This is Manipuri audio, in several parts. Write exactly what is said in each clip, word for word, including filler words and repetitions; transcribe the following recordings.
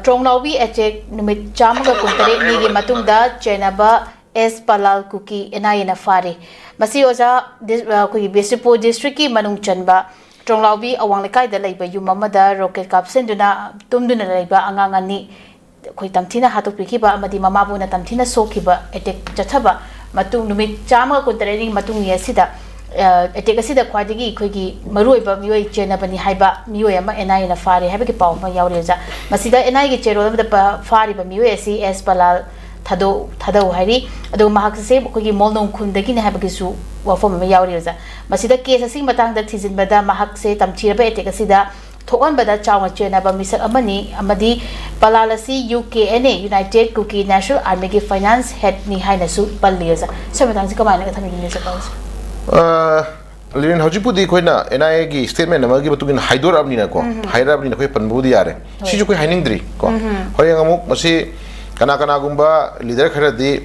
ꯇ꯭ꯔꯣꯡꯂꯥꯎꯕꯤ ꯑꯦꯇꯦꯛ ꯅꯨꯃꯤꯠ ꯆꯥꯝꯃꯒ ꯀꯨꯟꯇꯔꯦꯠꯅꯤꯒꯤ ꯃꯇꯨꯡꯗ ꯆꯦꯟꯅꯕ ꯑꯦꯁ ꯄꯂꯥꯜ ꯀꯨꯀꯤ ꯑꯦꯟ ꯑꯥꯏ ꯑꯦꯅ ꯐꯥꯔꯤ꯫ ꯃꯁꯤ ꯑꯣꯖꯥ ꯗꯤꯁ-, ꯑ, ꯑꯩꯈꯣꯏꯒꯤ ꯕꯤꯁꯅꯨꯄꯨꯔ ꯗꯤꯁꯇ꯭ꯔꯤꯛꯀꯤ ꯃꯅꯨꯡ ꯆꯟꯕ ꯇ꯭ꯔꯣꯡꯂꯥꯎꯕꯤ ꯑꯋꯥꯡ ꯂꯩꯀꯥꯏꯗ ꯂꯩꯕ ꯌꯨꯝ ꯑꯃꯗ ꯔꯣꯀꯦꯠ ꯀꯥꯞꯁꯤꯟꯗꯨꯅ ꯇꯨꯝꯗꯨꯅ ꯂꯩꯕ ꯑꯉꯥꯡ ꯑꯅꯤ ꯑꯩꯈꯣꯏ ꯇꯝꯊꯤꯅ ꯍꯥꯠꯇꯣꯛꯄꯤꯈꯤꯕ ꯑꯃꯗꯤ ꯃꯃꯥꯕꯨꯅ ꯇꯝꯊꯤꯅ ꯁꯣꯛꯈꯤꯕ ꯑꯦꯇꯦꯛ ꯆꯠꯊꯕ ꯃꯇꯨꯡ ꯅꯨꯃꯤꯠ ꯆꯥꯝꯃꯒ ꯀꯨꯟꯇꯔꯦꯠꯅꯤ ꯃꯇꯨꯡꯒꯤ ꯑꯁꯤꯗ, ꯑ, ꯑꯦꯇꯦꯛ ꯑꯁꯤꯗ ꯈ꯭ꯋꯥꯏꯗꯒꯤ ꯑꯩꯈꯣꯏꯒꯤ ꯃꯔꯨꯑꯣꯏꯕ ꯃꯤꯑꯣꯏ ꯆꯦꯟꯅꯕꯅꯤ ꯍꯥꯏꯕ ꯃꯤꯑꯣꯏ ꯑꯃ ꯑꯦꯟ ꯑꯥꯏ ꯑꯦꯅ ꯐꯥꯔꯦ ꯍꯥꯏꯕꯒꯤ ꯄꯥꯎ ꯑꯃ ꯌꯥꯎꯔꯤ ꯑꯣꯖꯥ꯫ ꯃꯁꯤꯗ ꯑꯦꯟ ꯑꯥꯏ ꯑꯦꯒꯤ ꯆꯦꯔꯣꯜ ꯑꯃꯗ ꯄ-, ꯐꯥꯔꯤꯕ ꯃꯤꯑꯣꯏ ꯑꯁꯤ ꯑꯦꯁ ꯄꯂꯥꯜ ꯊꯥꯗꯧ-, ꯊꯥꯗꯧ ꯍꯥꯏꯔꯤ꯫ ꯑꯗꯨꯒ ꯃꯍꯥꯛꯁꯦ ꯑꯩꯈꯣꯏꯒꯤ ꯃꯣꯜꯅꯣꯡ ꯈꯨꯟꯗꯒꯤꯅꯤ ꯍꯥꯏꯕꯒꯤꯁꯨ ꯋꯥꯐꯝ ꯑꯃ ꯌꯥꯎꯔꯤ ꯑꯣꯖꯥ꯫ ꯃꯁꯤꯗ ꯀꯦꯁ ꯑꯁꯤꯒꯤ ꯃꯇꯥꯡꯗ ꯊꯤꯖꯤꯟꯕꯗ ꯃꯍꯥꯛꯁꯦ ꯇꯝꯊꯤꯔꯕ ꯑꯦꯇꯦꯛ ꯑꯁꯤꯗ ꯊꯣꯛꯍꯟꯕꯗ ꯆꯥꯎꯅ ꯆꯦꯟꯅꯕ ꯃꯤꯁꯛ ꯑꯃꯅꯤ ꯑꯃꯗꯤ ꯄꯂꯥꯜ ꯑꯁꯤ U K N A, United Kuki National Armyꯒꯤ ꯐꯥꯏꯅꯥꯟꯁ ꯍꯦꯗꯅꯤ ꯍꯥꯏꯅꯁꯨ ꯄꯜꯂꯤ ꯑꯣꯖꯥ꯫ ꯁꯤ ꯃꯇꯥꯡꯁꯤ ꯀꯃꯥꯏꯅ ꯊꯝꯕꯤꯅꯤꯡꯉꯤ ꯑꯣꯖꯥ? ꯑ, ꯂꯤꯔꯦꯟ, ꯍꯧꯖꯤꯛꯄꯨꯗꯤ ꯑꯩꯈꯣꯏꯅ ꯑꯦꯟ ꯑꯥꯏ ꯑꯦꯒꯤ ꯁ꯭ꯇꯦꯠꯃꯦꯟ ꯑꯃꯒꯤ ꯃꯇꯨꯡ ꯏꯟꯅ ꯍꯥꯏꯗꯣꯔꯛꯑꯕꯅꯤꯅꯀꯣ, ꯍꯥꯏꯔꯛꯑꯕꯅꯤꯅ ꯑꯩꯈꯣꯏ ꯄꯟꯕꯕꯨꯗꯤ ꯌꯥꯔꯦ꯫ ꯁꯤꯁꯨ ꯑꯩꯈꯣꯏ ꯍꯥꯏꯅꯤꯡꯗ꯭ꯔꯤ ꯀꯣ꯫ ꯍꯣꯔꯦꯟ ꯑꯃꯨꯛ ꯃꯁꯤ ꯀꯅꯥ ꯀꯅꯥꯒꯨꯝꯕ ꯂꯤꯗꯔ ꯈꯔꯗꯤ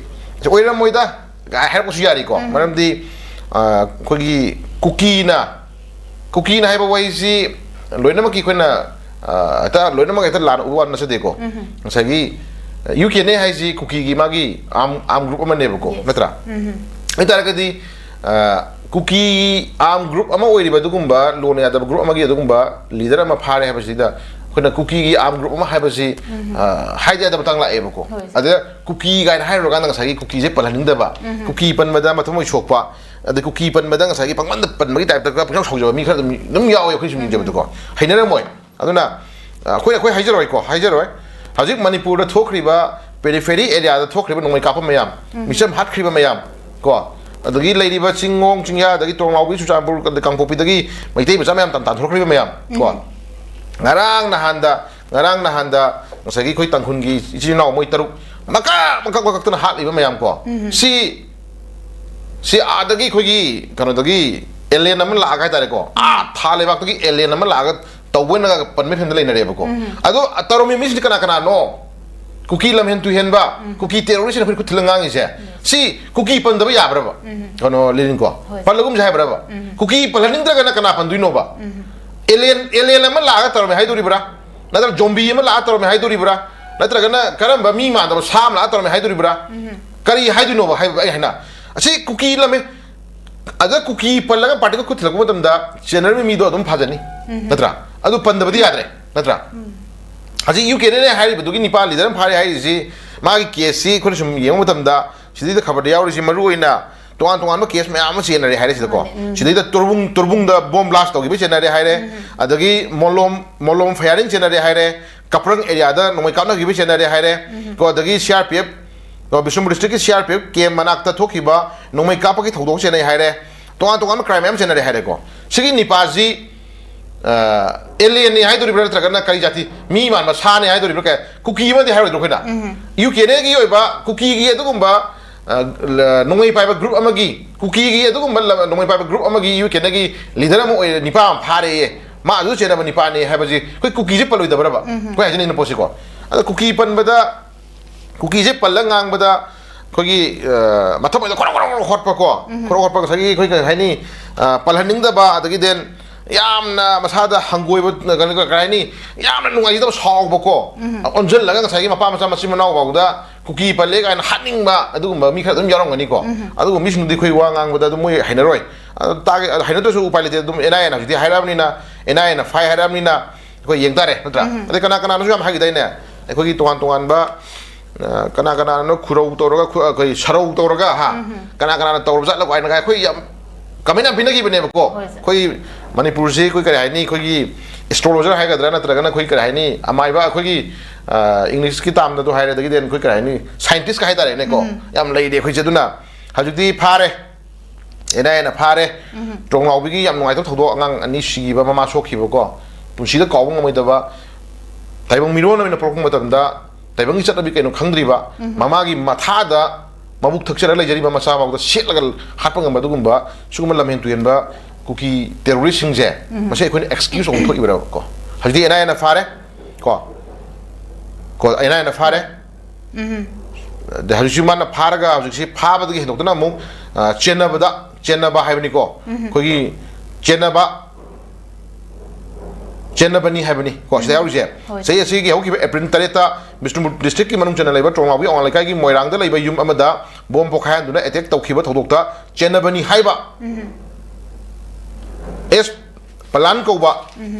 "ꯑꯣꯏꯔꯝꯃꯣꯏꯗ" ꯀꯥꯏ ꯍꯥꯏꯔꯛꯄꯁꯨ ꯌꯥꯔꯤꯀꯣ꯫ ꯃꯔꯝꯗꯤ, ꯑ, ꯑꯩꯈꯣꯏꯒꯤ ꯀꯨꯀꯤꯅ, ꯀꯨꯀꯤꯅ ꯍꯥꯏꯕ ꯋꯥꯍꯩꯁꯤ ꯂꯣꯏꯅꯃꯛꯀꯤ ꯑꯩꯈꯣꯏꯅ, ꯑ, ꯍꯦꯛꯇ ꯂꯣꯏꯅꯃꯛ ꯍꯦꯛꯇ ꯂꯥꯟꯅ ꯎꯕ ꯋꯥ ꯅꯠꯆꯗꯦꯀꯣ꯫ ꯉꯁꯥꯏꯒꯤ, ꯑ, ꯌꯨ ꯀꯦ ꯑꯦꯟ ꯑꯦ ꯍꯥꯏꯁꯤ ꯀꯨꯀꯤꯒꯤ ꯃꯥꯒꯤ ꯑꯥꯔꯝ, ꯑꯥꯔꯝ ꯒ꯭ꯔꯨꯞ ꯑꯃꯅꯦꯕꯀꯣ, ꯅꯠꯇ꯭ꯔꯥ? ꯑꯗꯨ ꯇꯥꯔꯒꯗꯤ, ꯑ, ꯀꯨꯀꯤ ꯑꯥꯔꯝ ꯒ꯭ꯔꯨꯞ ꯑꯃ ꯑꯣꯏꯔꯤꯕ ꯑꯗꯨꯒꯨꯝꯕ ꯂꯣꯅ ꯌꯥꯗꯕ ꯒ꯭ꯔꯨꯞ ꯑꯃꯒꯤ ꯑꯗꯨꯒꯨꯝꯕ ꯂꯤꯗꯔ ꯑꯃ ꯐꯥꯔꯦ ꯍꯥꯏꯕꯁꯤꯗ ꯑꯩꯈꯣꯏꯅ ꯀꯨꯀꯤꯒꯤ ꯑꯥꯔꯝ ꯒ꯭ꯔꯨꯞ ꯑꯃ ꯍꯥꯏꯕꯁꯤ, ꯑ, ꯍꯥꯏꯗ ꯌꯥꯗꯕ ꯃꯇꯥꯡ ꯂꯥꯛꯑꯦꯕꯀꯣ꯫ ꯑꯗꯨꯗ ꯀꯨꯀꯤ ꯀꯥꯏꯅ ꯍꯥꯏꯔꯨꯔꯀꯥꯟꯗ ꯉꯁꯥꯏꯒꯤ ꯀꯨꯀꯤꯁꯦ ꯄꯜꯍꯟꯅꯤꯡꯗꯕ, ꯀꯨꯀꯤ ꯄꯟꯕꯗ ꯃꯊꯃꯣꯏ ꯁꯣꯛꯄ, ꯑꯗꯩ ꯀꯨꯀꯤ ꯄꯟꯕꯗ ꯉꯁꯥꯏꯒꯤ ꯄꯪꯄꯟꯗ ꯄꯟꯕꯒꯤ ꯇꯥꯏꯞꯇ ꯄꯪꯁꯥꯎ ꯁꯥꯎꯖꯕ ꯃꯤ ꯈꯔ ꯑꯗꯨꯝ, ꯑꯗꯨꯝ ꯌꯥꯎꯋꯦ ꯑꯩꯈꯣꯏ ꯁꯨꯝ ꯌꯦꯡꯖꯕꯗꯀꯣ꯫ ꯍꯩꯅꯔꯝꯃꯣꯏ꯫ ꯑꯗꯨꯅ, ꯑ, ꯑꯩꯈꯣꯏ, ꯑꯩꯈꯣꯏ ꯍꯥꯏꯖꯔꯣꯏꯀꯣ, ꯍꯥꯏꯖꯔꯣꯏ꯫ ꯍꯧꯖꯤꯛ ꯃꯅꯤꯄꯨꯔꯗ ꯊꯣꯛꯈ꯭ꯔꯤꯕ ꯄꯦꯔꯤꯐꯦꯔꯤ ꯑꯦꯔꯤꯌꯥꯗ ꯊꯣꯛꯈ꯭ꯔꯤꯕ ꯅꯣꯡꯃꯩ ꯀꯥꯞꯄ ꯃꯌꯥꯝ, ꯃꯤꯆꯝ ꯍꯥꯠꯈ꯭ꯔꯤꯕ ꯃꯌꯥꯝ ꯀꯣ, ꯑꯗꯒꯤ ꯂꯩꯔꯤꯕ ꯆꯤꯡꯉꯣꯡ ꯆꯤꯡꯌꯥ, ꯑꯗꯒꯤ ꯇꯣꯡꯂꯥꯎꯕꯤ, ꯆꯨꯔꯆꯥꯟꯄꯨꯔ, ꯑꯗꯩ ꯀꯥꯡꯄꯣꯛꯄꯤꯗꯒꯤ ꯃꯩꯇꯩ ꯃꯆꯥ ꯃꯌꯥꯝ ꯇꯥꯟ-, ꯇꯥꯟꯊꯣꯔꯛꯈ꯭ꯔꯤꯕ ꯃꯌꯥꯝ ꯀꯣ, ꯉꯔꯥꯡ ꯅꯍꯥꯟꯗ, ꯉꯔꯥꯡ ꯅꯍꯥꯟꯗ ꯉꯁꯥꯏꯒꯤ ꯑꯩꯈꯣꯏ ꯇꯥꯡꯈꯨꯜꯒꯤ ꯏꯆꯤꯜ ꯏꯅꯥꯎ ꯃꯣꯏ ꯇꯔꯨꯛ ꯃꯀꯛ ꯃꯀꯛ ꯃꯀꯛꯇꯅ ꯍꯥꯠꯂꯤꯕ ꯃꯌꯥꯝ ꯀꯣ, ꯁꯤ, ꯁꯤ ꯑꯥꯗꯒꯤ ꯑꯩꯈꯣꯏꯒꯤ ꯀꯩꯅꯣꯗꯒꯤ ꯑꯦꯂꯦꯟ ꯑꯃ ꯂꯥꯛꯑꯒ ꯍꯥꯏꯇꯥꯔꯦꯀꯣ, ꯑꯥ ꯊꯥ ꯂꯩꯕꯥꯛꯇꯒꯤ ꯑꯦꯂꯦꯟ ꯑꯃ ꯂꯥꯛꯑꯒ ꯇꯧꯕ ꯑꯣꯏꯅ ꯄꯟꯕꯩ ꯐꯤꯕꯝꯗ ꯂꯩꯅꯔꯦꯕꯀꯣ꯫ ꯑꯗꯣ ꯇꯧꯔꯝꯃꯤ ꯃꯤꯁꯤꯡꯁꯤ ꯀꯅꯥ ꯀꯅꯥꯅꯣ? ꯀꯨꯀꯤ ꯂꯝꯍꯦꯟ ꯇꯨꯍꯦꯟꯕ, ꯀꯨꯀꯤ ꯇꯦꯔꯣꯔꯤꯁꯅ ꯑꯩꯈꯣꯏ ꯈꯨꯠ ꯊꯤꯜꯂ ꯉꯥꯡꯉꯤꯁꯦ꯫ ꯁꯤ ꯀꯨꯀꯤ ꯄꯟꯗꯕ ꯌꯥꯕ꯭ꯔꯕ? ꯀꯩꯅꯣ, ꯂꯤꯂꯤꯟꯀꯣ? ꯄꯜꯂꯒꯨꯝꯁꯦ ꯍꯥꯏꯕ꯭ꯔꯕ? ꯀꯨꯀꯤ ꯄꯜꯍꯟꯅꯤꯡꯗ꯭ꯔꯒꯅ ꯀꯅꯥ ꯄꯟꯗꯣꯏꯅꯣꯕ? ꯑꯦꯂꯦꯟ, ꯑꯦꯂꯦꯟ ꯑꯃ ꯂꯥꯛꯑꯒ ꯇꯧꯔꯝꯃꯦ ꯍꯥꯏꯗꯣꯔꯤꯕ꯭ꯔꯥ? ꯅꯠꯇ꯭ꯔꯒ ꯖꯣꯝꯕꯤ ꯑꯃ ꯂꯥꯛꯑ ꯇꯧꯔꯝꯃꯦ ꯍꯥꯏꯗꯣꯔꯤꯕ꯭ꯔꯥ? ꯅꯠꯇ꯭ꯔꯒ ꯀꯔꯝꯕ ꯃꯤ ꯃꯥꯟꯗꯕ ꯁꯥ ꯑꯃ ꯂꯥꯛꯑ ꯇꯧꯔꯝꯃꯦ ꯍꯥꯏꯗꯣꯔꯤꯕ꯭ꯔꯥ? ꯀꯔꯤ ꯍꯥꯏꯗꯣꯏꯅꯣꯕ ꯍꯥꯏꯕ ꯑꯩ ꯍꯥꯏꯅ? ꯑꯁꯤ ꯀꯨꯀꯤ ꯂꯝꯃꯦ꯫ ꯑꯗ ꯀꯨꯀꯤ ꯄꯜꯂꯒ ꯄꯥꯔꯇꯤꯀꯜ ꯈꯨꯠ ꯊꯤꯜꯂꯛꯄ ꯃꯇꯝꯗ ꯆꯦꯟꯅꯔꯝꯃꯤ ꯃꯤꯗꯣ ꯑꯗꯨꯝ ꯐꯥꯖꯅꯤ, ꯅꯠꯇ꯭ꯔꯥ? ꯑꯗꯨ ꯄꯟꯗꯕꯗꯤ ꯌꯥꯗ꯭ꯔꯦ, ꯅꯠꯇ꯭ꯔꯥ? ꯍꯧꯖꯤꯛ ꯌꯨ ꯀꯦ ꯅꯦꯅꯦ ꯍꯥꯏꯔꯤꯕꯗꯨꯒꯤ ꯅꯤꯄꯥ ꯂꯤꯗꯔ ꯑꯃ ꯐꯥꯔꯦ ꯍꯥꯏꯔꯤꯁꯤ, ꯃꯥꯒꯤ ꯀꯦꯁꯁꯤ ꯑꯩꯈꯣꯏꯅ ꯁꯨꯝ ꯌꯦꯡꯕ ꯃꯇꯝꯗ, ꯁꯤꯗꯩꯗ ꯈꯕꯔꯗ ꯌꯥꯎꯔꯤꯁꯤ ꯃꯔꯨ ꯑꯣꯏꯅ ꯇꯣꯉꯥꯟ ꯇꯣꯉꯥꯟꯕ ꯀꯦꯁ ꯃꯌꯥꯝ ꯑꯃ ꯆꯦꯟꯅꯔꯦ ꯍꯥꯏꯔꯦ ꯁꯤꯗꯀꯣ꯫ ꯃꯥꯅꯦ, ꯎꯝ꯫ ꯁꯤꯗꯩꯗ ꯇꯣꯔꯕꯨꯡ, ꯇꯣꯔꯕꯨꯡꯗ ꯕꯣꯝ ꯕ꯭ꯂꯥꯁ ꯇꯧꯈꯤꯕ ꯆꯦꯟꯅꯔꯦ ꯍꯥꯏꯔꯦ, ꯑꯗꯒꯤ ꯃꯣꯂꯣꯝ, ꯃꯣꯂꯣꯝ ꯐꯌꯥꯔꯤꯡ ꯆꯦꯟꯅꯔꯦ ꯍꯥꯏꯔꯦ, ꯀꯄ꯭ꯔꯪ ꯑꯦꯔꯤꯌꯥꯗ ꯅꯣꯡꯃꯩ ꯀꯥꯞꯅꯈꯤꯕ ꯆꯦꯟꯅꯔꯦ ꯍꯥꯏꯔꯦ ꯀꯣ꯫ ꯑꯗꯒꯤ C R P F, Bishnupur ꯗꯤꯁꯇ꯭ꯔꯤꯛꯀꯤ ꯁꯤ ꯑꯥꯔ ꯄꯤ ꯑꯦꯐ ꯀꯦꯝ ꯃꯅꯥꯛꯇ ꯊꯣꯛꯈꯤꯕ ꯅꯣꯡꯃꯩ ꯀꯥꯞꯄꯒꯤ ꯊꯧꯗꯣꯛ ꯆꯦꯟꯅꯩ ꯍꯥꯏꯔꯦ꯫ ꯇꯣꯉꯥꯟ ꯇꯣꯉꯥꯟꯕ ꯀ꯭ꯔꯥꯏꯝ ꯃꯌꯥꯝ ꯆꯦꯟꯅꯔꯦ ꯍꯥꯏꯔꯦꯀꯣ꯫ ꯁꯤꯒꯤ ꯅꯤꯄꯥꯁꯤ ꯑꯦꯂꯤꯌꯟꯅꯤ ꯍꯥꯏꯗꯣꯔꯤꯕ꯭ꯔꯥ, ꯅꯠꯇ꯭ꯔꯒꯅ ꯀꯔꯤ ꯖꯥꯇꯤ, ꯃꯤ ꯃꯥꯟꯕ ꯁꯥꯅꯤ ꯍꯥꯏꯗꯣꯔꯤꯕ꯭ꯔꯥ? ꯀꯩ ꯀꯨꯀꯤ ꯑꯃꯗꯤ ꯍꯥꯏꯔꯣꯏꯗ꯭ꯔꯣ ꯑꯩꯈꯣꯏꯅ? ꯌꯨ ꯀꯦ ꯅꯦꯒꯤ ꯑꯣꯏꯕ ꯀꯨꯀꯤꯒꯤ ꯑꯗꯨꯒꯨꯝꯕ, ꯑ, ꯂ-, ꯅꯣꯡꯃꯩ ꯄꯥꯏꯕ ꯒ꯭ꯔꯨꯞ ꯑꯃꯒꯤ, ꯀꯨꯀꯤꯒꯤ ꯑꯗꯨꯒꯨꯝꯕ ꯂ-, ꯅꯣꯡꯃꯩ ꯄꯥꯏꯕ ꯒ꯭ꯔꯨꯞ ꯑꯃꯒꯤ ꯌꯨ ꯀꯦ ꯅꯦꯒꯤ ꯂꯤꯗꯔ ꯑꯃ ꯑꯣꯏꯔꯦ, ꯅꯤꯄꯥ ꯑꯃ ꯐꯥꯔꯦꯌꯦ, ꯃꯥ ꯑꯗꯨ ꯆꯦꯟꯅꯕ ꯅꯤꯄꯥꯅꯤ ꯍꯥꯏꯕꯁꯤ ꯑꯩꯈꯣꯏ ꯀꯨꯀꯤꯁꯦ ꯄꯜꯂꯣꯏꯗꯕ꯭ꯔꯕ? ꯑꯩꯈꯣꯏ ꯍꯥꯏꯖꯅꯤꯡꯉꯤꯕ ꯄꯣꯠꯁꯤꯀꯣ꯫ ꯑꯗ ꯀꯨꯀꯤ ꯄꯟꯕꯗ, ꯀꯨꯀꯤꯁꯦ ꯄꯜꯂꯒ ꯉꯥꯡꯕꯗ ꯑꯩꯈꯣꯏꯒꯤ, ꯑ, ꯃꯊꯃꯣꯏꯗ ꯈꯣꯔꯣ ꯈꯣꯔꯣ ꯈꯣꯔꯣ ꯈꯣꯠꯄꯀꯣ, ꯈꯣꯔꯣ ꯈꯣꯠꯄ ꯉꯁꯥꯏꯒꯤ ꯑꯩꯈꯣꯏ ꯀꯔꯤ ꯍꯥꯏꯅꯤ, ꯑ, ꯄꯜꯍꯟꯅꯤꯡꯗꯕ, ꯑꯗꯒꯤ then ꯌꯥꯝꯅ ꯃꯁꯥꯗ ꯍꯪꯒꯣꯏꯕ, ꯀꯩꯅꯣ, ꯀꯔꯤ ꯍꯥꯏꯅꯤ, ꯌꯥꯝꯅ ꯅꯨꯡꯉꯥꯏꯖꯗꯕ, ꯁꯥꯎꯕꯀꯣ, ꯑꯣꯟꯁꯤꯜꯂꯒ ꯉꯁꯥꯏꯒꯤ ꯃꯄꯥ ꯃꯆꯥ ꯃꯆꯤꯟ ꯃꯅꯥꯎ ꯐꯥꯎꯗ ꯀꯨꯀꯤ ꯄꯜꯂꯦ ꯀꯥꯏꯅ ꯍꯥꯠꯅꯤꯡꯕ ꯑꯗꯨꯒꯨꯝꯕ ꯃꯤ ꯈꯔ ꯑꯗꯨꯝ ꯌꯥꯎꯔꯝꯒꯅꯤꯀꯣ꯫ ꯑꯗꯨꯒꯨꯝꯕ ꯃꯤꯁꯤꯡꯗꯨꯗꯤ ꯑꯩꯈꯣꯏ ꯋꯥ ꯉꯥꯡꯕꯗ ꯑꯗꯨꯝ ꯃꯣꯏ ꯍꯩꯅꯔꯣꯏ꯫ ꯑꯗꯨ ꯇꯥꯒꯦ, ꯑꯗꯨ ꯍꯩꯅꯗ꯭ꯔꯁꯨ ꯎꯄꯥꯏ ꯂꯩꯇꯦ꯫ ꯑꯗꯨꯝ ꯑꯦꯟ ꯑꯥꯏ ꯑꯦꯅ ꯍꯧꯖꯤꯛꯇꯤ ꯍꯥꯏꯔꯛꯑꯕꯅꯤꯅ, ꯑꯦꯟ ꯑꯥꯏ ꯑꯦꯅ ꯐꯥꯏ ꯍꯥꯏꯔꯛꯑꯕꯅꯤꯅ ꯑꯩꯈꯣꯏ ꯌꯦꯡ ꯇꯥꯔꯦ, ꯅꯠꯇ꯭ꯔꯥ? ꯑꯗꯩ ꯀꯅꯥ ꯀꯅꯥꯅꯁꯨ ꯌꯥꯝ ꯍꯥꯏꯈꯤꯗꯥꯏꯅꯦ, ꯑꯩꯈꯣꯏꯒꯤ ꯇꯣꯉꯥꯟ ꯇꯣꯉꯥꯟꯕ, ꯑ, ꯀꯅꯥ ꯀꯅꯥꯅꯣ ꯈꯨꯔꯧ ꯇꯧꯔꯒ, ꯈꯨ-, ꯑꯩꯈꯣꯏ ꯁꯔꯧ ꯇꯧꯔꯒ, ꯍꯥ, ꯀꯅꯥ ꯀꯅꯥꯅ ꯇꯧꯔꯕ ꯖꯥꯠꯂꯣ ꯀꯥꯏꯅꯒ ꯑꯩꯈꯣꯏ ꯌꯥꯝ ꯀꯃꯦꯟ ꯌꯥꯝ ꯄꯤꯅꯈꯤꯕꯅꯦꯕꯀꯣ꯫ ꯍꯣꯏ, ꯁꯥꯔ꯫ ꯑꯩꯈꯣꯏ ꯃꯅꯤꯄꯨꯔꯁꯤ ꯑꯩꯈꯣꯏ ꯀꯔꯤ ꯍꯥꯏꯅꯤ, ꯑꯩꯈꯣꯏꯒꯤ ꯑꯦꯁꯇ꯭ꯔꯣꯂꯣꯖꯔ ꯍꯥꯏꯒꯗ꯭ꯔꯥ, ꯅꯠꯇ꯭ꯔꯒꯅ ꯑꯩꯈꯣꯏ ꯀꯔꯤ ꯍꯥꯏꯅꯤ, ꯑꯃꯥꯏꯕ ꯑꯩꯈꯣꯏꯒꯤ, ꯑ, ꯏꯪꯂꯤꯁꯀꯤ ꯇꯥꯝꯗꯁꯨ ꯍꯥꯏꯔꯦ, ꯑꯗꯒꯤꯗꯤ ꯑꯩꯈꯣꯏ ꯀꯔꯤ ꯍꯥꯏꯅꯤ, ꯁꯥꯏꯟꯇꯤꯁꯀ ꯍꯥꯏꯇꯥꯔꯦꯅꯦꯀꯣ, ꯌꯥꯝ ꯂꯩꯔꯦ ꯑꯩꯈꯣꯏꯁꯦ꯫ ꯑꯗꯨꯅ ꯍꯧꯖꯤꯛꯇꯤ ꯐꯥꯔꯦ, ꯑꯦꯟ ꯑꯥꯏ ꯑꯦꯅ ꯐꯥꯔꯦ꯫ ꯇꯣꯡꯂꯥꯎꯕꯤꯒꯤ ꯌꯥꯝ ꯅꯨꯡꯉꯥꯏꯇꯕ ꯊꯧꯗꯣꯛ, ꯑꯉꯥꯡ ꯑꯅꯤ ꯁꯤꯈꯤꯕ, ꯃꯃꯥ ꯁꯣꯛꯈꯤꯕꯀꯣ, ꯄꯨꯟꯁꯤꯗ ꯀꯥꯎꯕ ꯉꯝꯃꯣꯏꯗꯕ꯫ ꯇꯥꯏꯕꯪ ꯃꯤꯔꯣꯟ ꯑꯣꯏꯅ ꯄꯣꯛꯂꯛꯄ ꯃꯇꯝꯗ ꯇꯥꯏꯕꯪꯒꯤ ꯆꯠꯅꯕꯤ ꯀꯩꯅꯣ ꯈꯪꯗ꯭ꯔꯤꯕ, ꯃꯃꯥꯒꯤ ꯃꯊꯥꯗ ꯃꯕꯨꯛ ꯊꯛꯆꯔ ꯂꯩꯖꯔꯤꯕ ꯃꯆꯥ ꯐꯥꯎꯗ ꯁꯦꯠꯂꯒ ꯍꯥꯠꯄ ꯉꯝꯕ ꯑꯗꯨꯒꯨꯝꯕ, ꯁꯤꯒꯨꯝꯕ ꯂꯝꯍꯦꯟ ꯇꯨꯍꯦꯟꯕ ꯀꯨꯀꯤ ꯇꯦꯔꯣꯔꯤꯁꯁꯤꯡꯁꯦ, ꯃꯁꯤ ꯑꯩꯈꯣꯏꯅ ꯑꯦꯛꯁꯀ꯭ꯌꯨꯁ ꯑꯃꯨꯛ ꯊꯣꯛꯏꯕ꯭ꯔꯕ ꯀꯣ? ꯍꯧꯖꯤꯛꯇꯤ ꯑꯦꯟ ꯑꯥꯏ ꯑꯦꯅ ꯐꯥꯔꯦ ꯀꯣ, ꯀꯣ, ꯑꯦꯟ ꯑꯥꯏ ꯑꯦꯅ ꯐꯥꯔꯦ꯫ ꯑꯗꯩ ꯍꯧꯖꯤꯛꯁꯤ ꯃꯥꯅ ꯐꯥꯔꯒ ꯍꯧꯖꯤꯛꯁꯤ ꯐꯥꯕꯗꯒꯤ ꯍꯦꯟꯗꯣꯛꯇꯅ ꯑꯃꯨꯛ, ꯑ, ꯆꯦꯟꯅꯕꯗ, ꯆꯦꯟꯅꯕ ꯍꯥꯏꯕꯅꯤꯀꯣ, ꯑꯩꯈꯣꯏꯒꯤ ꯆꯦꯟꯅꯕ, ꯆꯦꯟꯅꯕꯅꯤ ꯍꯥꯏꯕꯅꯤ ꯀꯣ ꯁꯤꯗ ꯌꯥꯎꯔꯤꯁꯦ꯫ ꯍꯣꯏ꯫ ꯆꯍꯤ ꯑꯁꯤꯒꯤ ꯍꯧꯈꯤꯕ ꯑꯦꯄ꯭ꯔꯤꯜ ꯇꯔꯦꯠꯇ ꯕꯤꯁꯅꯨꯄꯨꯔ ꯗꯤꯁꯇ꯭ꯔꯤꯛꯀꯤ ꯃꯅꯨꯡ ꯆꯟꯅ ꯂꯩꯕ ꯇ꯭ꯔꯣꯡꯂꯥꯎꯕꯤ ꯑꯋꯥꯡ ꯂꯩꯀꯥꯏꯒꯤ ꯃꯣꯏꯔꯥꯡꯗ ꯂꯩꯕ ꯌꯨꯝ ꯑꯃꯗ ꯕꯣꯝ ꯄꯣꯈꯥꯏꯍꯟꯗꯨꯅ ꯑꯦꯇꯦꯛ ꯇꯧꯈꯤꯕ ꯊꯧꯗꯣꯛꯇ ꯆꯦꯟꯅꯕꯅꯤ ꯍꯥꯏꯕ ꯑꯦꯁ ꯄꯂꯥꯟ ꯀꯧꯕ,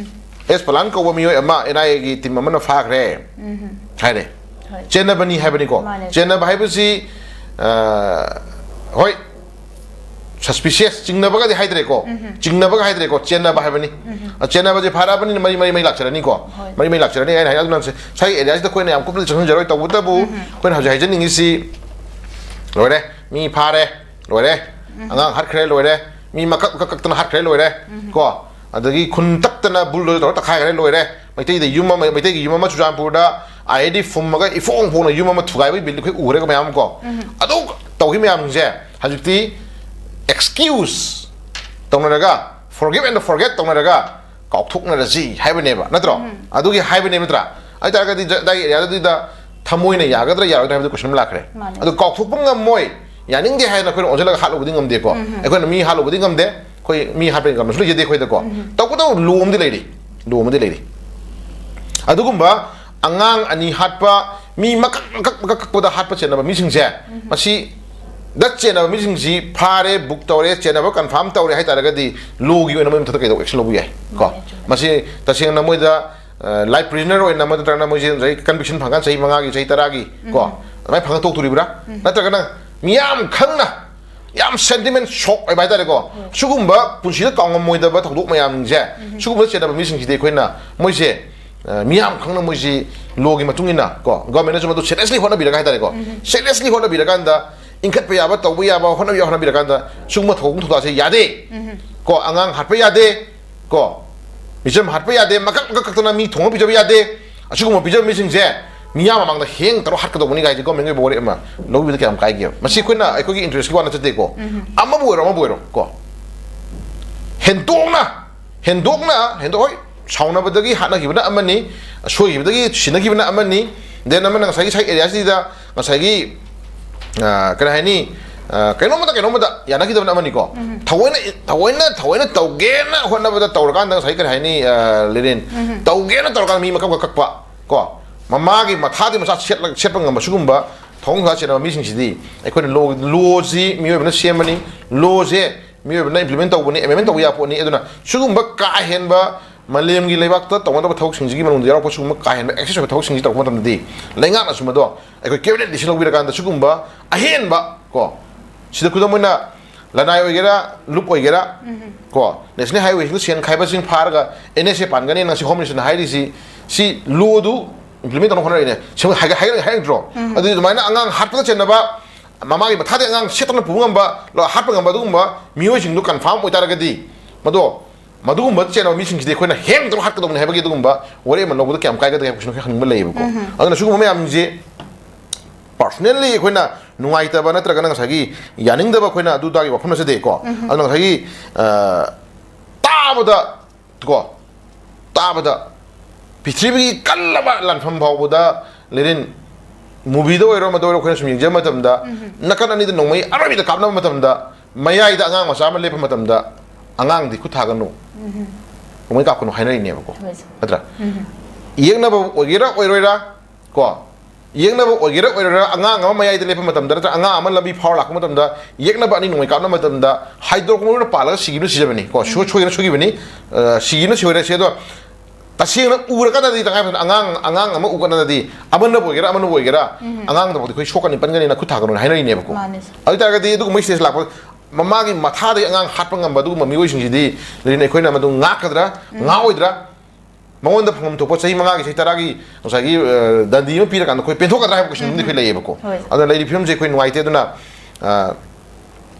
ꯑꯦꯁ ꯄꯂꯥꯟ ꯀꯧꯕ ꯃꯤꯑꯣꯏ ꯑꯃ ꯑꯦꯟ ꯑꯥꯏ ꯑꯦꯒꯤ ꯇꯤꯝ ꯑꯃꯅ ꯐꯥꯈ꯭ꯔꯦ ꯍꯥꯏꯔꯦ꯫ ꯍꯣꯏ꯫ ꯆꯦꯟꯅꯕꯅꯤ ꯍꯥꯏꯕꯅꯤꯀꯣ꯫ ꯃꯥꯅꯦ꯫ ꯆꯦꯟꯅꯕ ꯍꯥꯏꯕꯁꯤ, ꯑ, ꯍꯣꯏ, ꯁꯁꯄꯤꯁꯤꯌꯁ, ꯆꯤꯡꯅꯕꯒꯗꯤ ꯍꯥꯏꯗ꯭ꯔꯦꯀꯣ꯫ ꯆꯤꯡꯅꯕꯒ ꯍꯥꯏꯗ꯭ꯔꯦꯀꯣ, ꯆꯦꯟꯅꯕ ꯍꯥꯏꯕꯅꯤ꯫ ꯑ, ꯆꯦꯟꯅꯕꯁꯦ ꯐꯥꯔꯛꯑꯕꯅꯤꯅ ꯃꯔꯤ ꯃꯔꯤ ꯃꯔꯤ ꯂꯥꯛꯆꯔꯅꯤꯀꯣ꯫ ꯍꯣꯏ꯫ ꯃꯔꯤ ꯃꯔꯤ ꯂꯥꯛꯆꯔꯅꯤ꯫ ꯑꯩꯅ ꯍꯥꯏ ꯑꯗꯨꯅ ꯉꯁꯥꯏ ꯑꯦꯔꯤꯌꯥꯁꯤꯗ ꯑꯩꯈꯣꯏꯅ ꯌꯥꯝ ꯀꯨꯞꯅ ꯆꯪꯁꯤꯟꯖꯔꯣꯏ꯫ ꯇꯧꯕꯇꯕꯨ ꯑꯩꯈꯣꯏꯅ ꯍꯧꯖꯤꯛ ꯍꯥꯏꯖꯅꯤꯡꯉꯤꯁꯤ, ꯂꯣꯏꯔꯦ, ꯃꯤ ꯐꯥꯔꯦ, ꯂꯣꯏꯔꯦ, ꯑꯉꯥꯡ ꯍꯥꯠꯈ꯭ꯔꯦ, ꯂꯣꯏꯔꯦ, ꯃꯤ ꯃꯀꯛ ꯃꯀꯛ ꯀꯛꯇꯅ ꯍꯥꯠꯈ꯭ꯔꯦ, ꯂꯣꯏꯔꯦ꯫ ꯀꯣ, ꯑꯗꯒꯤ ꯈꯨꯟ ꯇꯛꯇꯅ ꯕꯨꯜꯗꯣꯖꯔ ꯇꯧꯔ ꯇꯛꯈꯥꯏꯈ꯭ꯔꯦ, ꯂꯣꯏꯔꯦ꯫ ꯃꯩꯇꯩꯗ ꯌꯨꯝ ꯑꯃ, ꯃꯩꯇꯩꯒꯤ ꯌꯨꯝ ꯑꯃ ꯆꯨꯔꯆꯥꯟꯄꯨꯔꯗ ꯑꯥꯏ ꯏ ꯗꯤ ꯐꯨꯝꯃꯒ ꯏꯐꯣꯡ ꯐꯣꯡꯅ ꯌꯨꯝ ꯑꯃ ꯊꯨꯒꯥꯏꯕꯒꯤ ꯕꯤꯜꯗꯤ ꯑꯩꯈꯣꯏ ꯎꯈ꯭ꯔꯦꯀꯣ ꯃꯌꯥꯝ ꯑꯃ ꯀꯣ꯫ ꯑꯗꯨ ꯇꯧꯈꯤ ꯃꯌꯥꯝꯁꯦ ꯍꯧꯖꯤꯛꯇꯤ ꯑꯦꯛꯁꯀ꯭ꯌꯨꯁ ꯇꯧꯅꯔꯒ, forgive and forget ꯇꯧꯅꯔꯒ ꯀꯥꯎꯊꯣꯛꯅꯔꯁꯤ ꯍꯥꯏꯕꯅꯦꯕ, ꯅꯠꯇ꯭ꯔꯣ? ꯑꯗꯨꯒꯤ ꯍꯥꯏꯕꯅꯦꯕ, ꯅꯠꯇ꯭ꯔꯥ? ꯑꯗꯨ ꯑꯣꯏꯇꯥꯔꯒꯗꯤ ꯖ-, ꯑꯗꯥꯏꯒꯤ ꯑꯦꯔꯤꯌꯥꯗꯨꯗ ꯊꯃꯣꯏꯅ ꯌꯥꯒꯗ꯭ꯔꯥ ꯌꯥꯔꯣꯏꯗ꯭ꯔꯥ ꯍꯥꯏꯕꯗꯨ ꯀꯣꯏꯁꯟ ꯑꯃ ꯂꯥꯛꯈ꯭ꯔꯦ꯫ ꯃꯥꯅꯦ꯫ ꯑꯗꯨ ꯀꯥꯎꯊꯣꯛꯄ ꯉꯝꯃꯣꯏ, ꯌꯥꯅꯤꯡꯗꯦ ꯍꯥꯏꯅ ꯑꯩꯈꯣꯏꯅ ꯑꯣꯟꯁꯤꯜꯂꯒ ꯍꯥꯠꯂꯨꯕꯗꯤ ꯉꯝꯗꯦꯀꯣ꯫ ꯑꯩꯈꯣꯏꯅ ꯃꯤ ꯍꯥꯠꯂꯨꯕꯗꯤ ꯉꯝꯗꯦ꯫ ꯑꯩꯈꯣꯏ ꯃꯤ ꯍꯥꯠꯄꯒꯤ ꯀꯝꯄꯜꯁꯟ ꯂꯩꯖꯗꯦ ꯑꯩꯈꯣꯏꯗꯀꯣ꯫ ꯇꯧꯕꯇꯕꯨ ꯂꯣ ꯑꯃꯗꯤ ꯂꯩꯔꯤ꯫ ꯂꯣ ꯑꯃꯗꯤ ꯂꯩꯔꯤ꯫ ꯑꯗꯨꯒꯨꯝꯕ ꯑꯉꯥꯡ ꯑꯅꯤ ꯍꯥꯠꯄ, ꯃꯤ ꯃꯀꯛ ꯃꯀꯛ ꯃꯀꯛ ꯀꯛꯄꯗ ꯍꯥꯠꯄ ꯆꯦꯟꯅꯕ ꯃꯤꯁꯤꯡꯁꯦ, ꯃꯁꯤ ꯗ ꯆꯦꯟꯅꯕ ꯃꯤꯁꯤꯡꯁꯤ ꯐꯥꯔꯦ, ꯕꯨꯛ ꯇꯧꯔꯦ, ꯆꯦꯟꯅꯕ ꯀꯟꯐꯥꯔꯝ ꯇꯧꯔꯦ ꯍꯥꯏꯇꯥꯔꯒꯗꯤ ꯂꯣꯒꯤ ꯑꯣꯏꯅ ꯃꯣꯏ ꯃꯊꯛꯇ ꯀꯩꯗꯧꯕ ꯑꯦꯛꯁꯟ ꯂꯧꯕ ꯌꯥꯏ ꯀꯣ꯫ ꯃꯥꯅꯦ, ꯆꯨꯝꯃꯦ꯫ ꯃꯁꯤ ꯇꯁꯦꯡꯅ ꯃꯣꯏꯗ, ꯑ, ꯂꯥꯏꯐ ꯄ꯭ꯔꯤꯖꯅꯔ ꯑꯣꯏꯅ ꯑꯃ ꯅꯠꯇ꯭ꯔꯒꯅ ꯃꯣꯏꯁꯦ ꯉꯁꯥꯏ ꯀꯟꯚꯤꯛꯁꯟ ꯐꯪꯀꯥꯟ ꯆꯍꯤ ꯃꯉꯥꯒꯤ, ꯆꯍꯤ ꯇꯔꯥꯒꯤ ꯀꯣ, ꯑꯗꯨꯃꯥꯏꯅ ꯐꯪꯉ ꯇꯣꯛꯇꯣꯔꯤꯕ꯭ꯔꯥ? ꯅꯠꯇ꯭ꯔꯒꯅ ꯃꯤꯌꯥꯝ ꯈꯪꯅ ꯌꯥꯝ ꯁꯦꯟꯇꯤꯃꯦꯟ ꯁꯣꯛ ꯑꯣꯏꯕ ꯍꯥꯏꯇꯥꯔꯦꯀꯣ꯫ ꯁꯤꯒꯨꯝꯕ ꯄꯨꯟꯁꯤꯗ ꯀꯥꯎꯉꯝꯃꯣꯏꯗꯕ ꯊꯧꯗꯣꯛ ꯃꯌꯥꯝꯁꯦ, ꯁꯤꯒꯨꯝꯕ ꯆꯦꯟꯅꯕ ꯃꯤꯁꯤꯡꯁꯤꯗꯤ ꯑꯩꯈꯣꯏꯅ ꯃꯣꯏꯁꯦ, ꯑ, ꯃꯤꯌꯥꯝ ꯈꯪꯅ ꯃꯣꯏꯁꯤ ꯂꯣꯒꯤ ꯃꯇꯨꯡ ꯏꯟꯅ ꯀꯣ, ꯒꯣꯔꯃꯦꯟꯅꯁꯨ ꯃꯗꯨ ꯁꯦꯔꯤꯌꯁꯂꯤ ꯍꯣꯠꯅꯕꯤꯔꯒ ꯍꯥꯏꯇꯥꯔꯦꯀꯣ, ꯁꯦꯔꯤꯌꯁꯂꯤ ꯍꯣꯠꯅꯕꯤꯔꯀꯥꯟꯗ ꯏꯟꯈꯠꯄ ꯌꯥꯕ, ꯇꯧꯕ ꯌꯥꯕ, ꯍꯣꯠꯅꯕ ꯌꯥꯕ ꯍꯣꯠꯅꯕꯤꯔꯀꯥꯟꯗ ꯁꯤꯒꯨꯝꯕ ꯊꯧꯗꯣꯛ ꯊꯧꯗꯥꯁꯦ ꯌꯥꯗꯦ ꯀꯣ꯫ ꯑꯉꯥꯡ ꯍꯥꯠꯄ ꯌꯥꯗꯦ ꯀꯣ, ꯃꯤꯆꯝ ꯍꯥꯠꯄ ꯌꯥꯗꯦ, ꯃꯀꯛ ꯃꯀꯛ ꯀꯛꯇꯅ ꯃꯤ ꯊꯣꯡꯉ ꯄꯤꯖꯕ ꯌꯥꯗꯦ꯫ ꯑꯁꯤꯒꯨꯝꯕ ꯄꯤꯖꯕ ꯃꯤꯁꯤꯡꯁꯦ ꯃꯤꯌꯥꯝ ꯃꯃꯥꯡꯗ ꯍꯦꯡ ꯇꯧꯔ ꯍꯥꯠꯀꯗꯧꯕꯅꯤ ꯀꯥꯏꯁꯦ ꯒꯣꯔꯃꯦꯟꯒꯤ ꯑꯣꯏꯕ ꯋꯥꯔꯦꯞ ꯑꯃ ꯂꯧꯕꯤꯕꯗ ꯀꯌꯥꯝ ꯀꯥꯏꯒꯦꯕ? ꯃꯁꯤ ꯑꯩꯈꯣꯏꯅ ꯑꯩꯈꯣꯏꯒꯤ ꯏꯟꯇꯔꯦꯁꯀꯤ ꯋꯥ ꯅꯠꯆꯗꯦꯀꯣ꯫ ꯑꯃꯕꯨ ꯑꯣꯏꯔꯣ, ꯑꯃꯕꯨ ꯑꯣꯏꯔꯣ ꯀꯣ, ꯍꯦꯟꯗꯣꯛꯅ, ꯍꯦꯟꯗꯣꯛꯅ, ꯍꯦꯟꯗꯣꯛ-, ꯍꯣꯏ, ꯁꯥꯎꯅꯕꯗꯒꯤ ꯍꯥꯠꯅꯈꯤꯕꯅ ꯑꯃꯅꯤ, ꯁꯣꯏꯈꯤꯕꯗꯒꯤ ꯁꯤꯅꯈꯤꯕꯅ ꯑꯃꯅꯤ, ꯗꯦꯟ ꯑꯃꯅ ꯉꯁꯥꯏꯒꯤ ꯁꯥꯏ ꯑꯦꯔꯤꯌꯥꯁꯤꯗ ꯉꯁꯥꯏꯒꯤ, ꯑ, ꯀꯔꯤ ꯍꯥꯏꯅꯤ, ꯑ, ꯀꯩꯅꯣꯝꯃꯗ ꯀꯩꯅꯣꯝꯃꯗ ꯌꯥꯅꯈꯤꯗꯕꯅ ꯑꯃꯅꯤꯀꯣ꯫ ꯊꯑꯣꯏꯅ ꯊꯑꯣꯏꯅ ꯊꯑꯣꯏꯅ ꯇꯧꯒꯦꯅ ꯍꯣꯠꯅꯕꯗ ꯇꯧꯔꯀꯥꯟꯗ ꯉꯁꯥꯏ ꯀꯔꯤ ꯍꯥꯏꯅꯤ, ꯑ, ꯂꯤꯔꯤꯟ? ꯇꯧꯒꯦꯅ ꯇꯧꯔꯀꯥꯟꯗ ꯃꯤ ꯃꯀꯛ ꯃꯀꯛ ꯀꯛꯄ ꯀꯣ꯫ ꯃꯃꯥꯒꯤ ꯃꯈꯥꯗꯤ ꯃꯆꯥ ꯁꯦꯠꯂ-, ꯁꯦꯠꯄ ꯉꯝꯕ ꯁꯤꯒꯨꯝꯕ ꯊꯑꯣꯡ ꯈꯔ ꯆꯦꯟꯅꯕ ꯃꯤꯁꯤꯡꯁꯤꯗꯤ ꯑꯩꯈꯣꯏꯅ ꯂꯣ-, ꯂꯣꯁꯤ ꯃꯤꯑꯣꯏꯕꯅ ꯁꯦꯝꯕꯅꯤ, ꯂꯣꯁꯦ ꯃꯤꯑꯣꯏꯕꯅ ꯏꯝꯄ꯭ꯂꯤꯃꯦꯟ ꯇꯧꯕꯅꯤ, ꯑꯦꯃꯦꯟꯃꯦꯟ ꯇꯧꯕ ꯌꯥꯄꯣꯠꯅꯤ꯫ ꯑꯗꯨꯅ ꯁꯤꯒꯨꯝꯕ ꯀꯥ ꯍꯦꯟꯕ ꯃꯥꯂꯦꯝꯒꯤ ꯂꯩꯕꯥꯛꯇ ꯇꯧꯅꯗꯕ ꯊꯕꯛꯁꯤꯡꯁꯤꯒꯤ ꯃꯅꯨꯡꯗ ꯌꯥꯎꯔꯛꯄ ꯁꯤꯒꯨꯝꯕ ꯀꯥ ꯍꯦꯟꯕ ꯑꯦꯛꯁꯦꯁ ꯑꯣꯏꯕ ꯊꯕꯛꯁꯤꯡꯁꯤ ꯇꯧꯔꯛꯄ ꯃꯇꯝꯗꯗꯤ ꯂꯩꯉꯥꯛꯅꯁꯨ ꯃꯗꯣ ꯑꯩꯈꯣꯏ ꯀꯦꯕꯤꯅꯦꯠ ꯗꯤꯁꯤꯖꯟ ꯂꯧꯕꯤꯔꯀꯥꯟꯗ ꯁꯤꯒꯨꯝꯕ ꯑꯍꯦꯟꯕ ꯀꯣ, ꯁꯤꯗ ꯈꯨꯗꯝ ꯑꯣꯏꯅ ꯂꯅꯥꯏ ꯑꯣꯏꯒꯦꯔꯥ, ꯂꯨꯞ ꯑꯣꯏꯒꯦꯔꯥ, ꯀꯣ, ꯅꯦꯁꯅꯦꯜ ꯍꯥꯏꯋꯦꯁꯤꯡꯗ ꯁꯦꯟ ꯈꯥꯏꯕꯁꯤꯡ ꯐꯥꯔꯒ ꯑꯦꯟ ꯑꯦꯁ ꯑꯦ ꯄꯥꯟꯒꯅꯤ, ꯅꯪ ꯁꯤ ꯍꯣꯝ ꯃꯤꯅꯤꯁꯇꯔꯅ ꯍꯥꯏꯔꯤꯁꯤ, ꯁꯤ ꯂꯣꯗꯨ ꯏꯝꯄ꯭ꯂꯤꯃꯦꯟ ꯇꯧꯅꯕ ꯍꯣꯠꯅꯔꯤꯅꯦ꯫ ꯁꯦꯝ-, ꯍꯥꯏꯒ-, ꯍꯥꯏꯒ-, ꯍꯥꯏꯔꯛꯇ꯭ꯔꯣ? ꯑꯗꯨꯗꯤ ꯑꯗꯨꯃꯥꯏꯅ ꯑꯉꯥꯡ ꯍꯥꯠꯄꯗ ꯆꯦꯟꯅꯕ, ꯃꯃꯥꯒꯤ ꯃꯊꯥꯗ ꯑꯉꯥꯡ ꯁꯦꯠꯇꯅ ꯄꯨꯕ ꯉꯝꯕ, ꯂꯣ-, ꯍꯥꯠꯄ ꯉꯝꯕ ꯑꯗꯨꯒꯨꯝꯕ ꯃꯤꯑꯣꯏꯁꯤꯡꯗꯨ ꯀꯟꯐꯥꯔꯝ ꯑꯣꯏꯇꯥꯔꯒꯗꯤ, ꯃꯗꯣ, ꯃꯗꯨꯒꯨꯝꯕ ꯆꯦꯟꯅꯕ ꯃꯤꯁꯤꯡꯁꯤꯗꯤ ꯑꯩꯈꯣꯏꯅ ꯍꯦꯡ ꯇꯧꯔ ꯍꯥꯠꯀꯗꯧꯕꯅꯤ ꯍꯥꯏꯕꯒꯤ ꯑꯗꯨꯒꯨꯝꯕ ꯋꯥꯔꯦꯞ ꯑꯃ ꯂꯧꯕꯗ ꯀꯌꯥꯝ ꯀꯥꯏꯒꯗꯒꯦ ꯍꯥꯏꯕ ꯀꯣꯏꯁꯟ ꯈꯔ ꯍꯪꯅꯤꯡꯕ ꯂꯩꯌꯦꯕꯀꯣ꯫ ꯑꯗꯨꯅ ꯁꯤꯒꯨꯝꯕ ꯃꯌꯥꯝꯁꯦ ꯄꯥꯔꯁꯣꯅꯦꯜꯂꯤ ꯑꯩꯈꯣꯏꯅ ꯅꯨꯡꯉꯥꯏꯇꯕ ꯅꯠꯇ꯭ꯔꯒꯅ ꯉꯁꯥꯏꯒꯤ ꯌꯥꯅꯤꯡꯗꯕ ꯑꯩꯈꯣꯏꯅ ꯑꯗꯨꯗꯥꯒꯤ ꯋꯥꯐꯝ ꯅꯠꯆꯗꯦꯀꯣ꯫ ꯑꯗꯨꯅ ꯉꯁꯥꯏꯒꯤ, ꯑ, ꯇꯥꯕꯗ ꯀꯣ, ꯇꯥꯕꯗ ꯄ꯭ꯔꯤꯊꯤꯕꯤꯒꯤ ꯀꯜꯂꯕ ꯂꯥꯟꯐꯝ ꯐꯥꯎꯕꯗ, ꯂꯦꯅꯤꯟ, ꯃꯨꯚꯤꯗ ꯑꯣꯏꯔꯣ, ꯑꯃꯗ ꯑꯣꯏꯔꯣ, ꯑꯩꯈꯣꯏꯅ ꯁꯨꯝ ꯌꯦꯡꯖꯕ ꯃꯇꯝꯗ, ꯅꯥꯀꯟ ꯑꯅꯤꯗ ꯅꯣꯡꯃꯩ ꯑꯔꯣꯏꯕꯤꯗ ꯀꯥꯞꯅꯕ ꯃꯇꯝꯗ, ꯃꯌꯥꯏꯗ ꯑꯉꯥꯡ ꯃꯆꯥ ꯑꯃ ꯂꯦꯞꯄ ꯃꯇꯝꯗ, "ꯑꯉꯥꯡꯗꯤ ꯈꯨꯠ ꯊꯥꯒꯅꯨ, ꯅꯣꯡꯃꯩ ꯀꯥꯞꯀꯅꯨ" ꯍꯥꯏꯅꯔꯤꯅꯦꯕꯀꯣ꯫ ꯍꯣꯏ, ꯁꯥꯔ꯫ ꯅꯠꯇ꯭ꯔꯥ? ꯌꯦꯛꯅꯕ ꯑꯣꯏꯒꯦꯔꯥ ꯑꯣꯏꯔꯣꯏꯔꯥ ꯀꯣ, ꯌꯦꯛꯅꯕ ꯑꯣꯏꯒꯦꯔꯥ ꯑꯣꯏꯔꯣꯏꯔꯥ, ꯑꯉꯥꯡ ꯑꯃ ꯃꯌꯥꯏꯗ ꯂꯦꯞꯄ ꯃꯇꯝꯗ ꯅꯠꯇ꯭ꯔꯒ ꯑꯉꯥꯡ ꯑꯃ ꯂꯝꯕꯤ ꯐꯥꯎꯔ ꯂꯥꯛꯄ ꯃꯇꯝꯗ, ꯌꯦꯛꯅꯕ ꯑꯅꯤ ꯅꯣꯡꯃꯩ ꯀꯥꯞꯅꯕ ꯃꯇꯝꯗ, ꯍꯥꯏꯗꯣꯔꯛꯄ ꯃꯔꯨꯅ ꯄꯥꯜꯂꯒ ꯁꯤꯈꯤꯕꯅ ꯁꯤꯖꯕꯅꯤ ꯀꯣ, ꯁꯣꯏ-, ꯁꯣꯏꯗꯅ ꯁꯣꯏꯈꯤꯕꯅꯤ, ꯑ, ꯁꯤꯈꯤꯕꯅ ꯁꯤꯍꯧꯔꯦ꯫ ꯁꯤ ꯑꯗꯣ ꯇꯁꯦꯡꯅ ꯎꯔꯀꯥꯟꯗꯗꯤ, ꯇꯉꯥꯏ ꯐꯗꯅ ꯑꯉꯥꯡ, ꯑꯉꯥꯡ ꯑꯃ ꯎꯀꯥꯟꯗꯗꯤ, ꯑꯃꯅꯕꯨ ꯑꯣꯏꯒꯦꯔꯥ, ꯑꯃꯅꯕꯨ ꯑꯣꯏꯒꯦꯔꯥ, ꯑꯉꯥꯡꯗꯐꯥꯎꯗꯤ ꯑꯩꯈꯣꯏ ꯁꯣꯛꯀꯅꯤ, ꯄꯟꯒꯅꯤꯅ ꯈꯨꯠ ꯊꯥꯒꯅꯨꯅ ꯍꯥꯏꯅꯔꯤꯅꯦꯕꯀꯣ꯫ ꯃꯥꯅꯦ, ꯁꯥꯔ꯫ ꯑꯗꯨ ꯑꯣꯏꯇꯥꯔꯒꯗꯤ ꯑꯗꯨꯒꯨꯝꯕ ꯁ꯭ꯇꯦꯖ ꯂꯥꯛꯄ, ꯃꯃꯥꯒꯤ ꯃꯊꯥꯗꯒꯤ ꯑꯉꯥꯡ ꯍꯥꯠꯄ ꯉꯝꯕ ꯑꯗꯨꯒꯨꯝꯕ ꯃꯤꯑꯣꯏꯁꯤꯡꯁꯤꯗꯤ, ꯂꯦꯅꯤꯟ, ꯑꯩꯈꯣꯏꯅ ꯃꯗꯨ ꯉꯥꯛꯀꯗ꯭ꯔꯥ, ꯉꯥꯛꯑꯣꯏꯗ꯭ꯔꯥ? ꯃꯉꯣꯟꯗ ꯐꯪꯐꯝ ꯊꯣꯛꯄ ꯆꯍꯤ ꯃꯉꯥꯒꯤ, ꯆꯍꯤ ꯇꯔꯥꯒꯤ ꯉꯁꯥꯏꯒꯤ, ꯑ, ꯗꯟꯗꯤ ꯑꯃ ꯄꯤꯔꯀꯥꯟꯗ ꯑꯩꯈꯣꯏ ꯄꯦꯟꯊꯣꯛꯀꯗ꯭ꯔꯥ ꯍꯥꯏꯕ ꯀꯣꯏꯁꯟ ꯑꯃꯗꯤ ꯑꯩꯈꯣꯏ ꯂꯩꯌꯦꯕꯀꯣ꯫ ꯍꯣꯏ꯫ ꯑꯗꯨꯅ ꯂꯩꯔꯤꯕ ꯐꯤꯕꯝꯁꯦ ꯑꯩꯈꯣꯏ ꯅꯨꯡꯉꯥꯏꯇꯦ꯫ ꯑꯗꯨꯅ, ꯑ,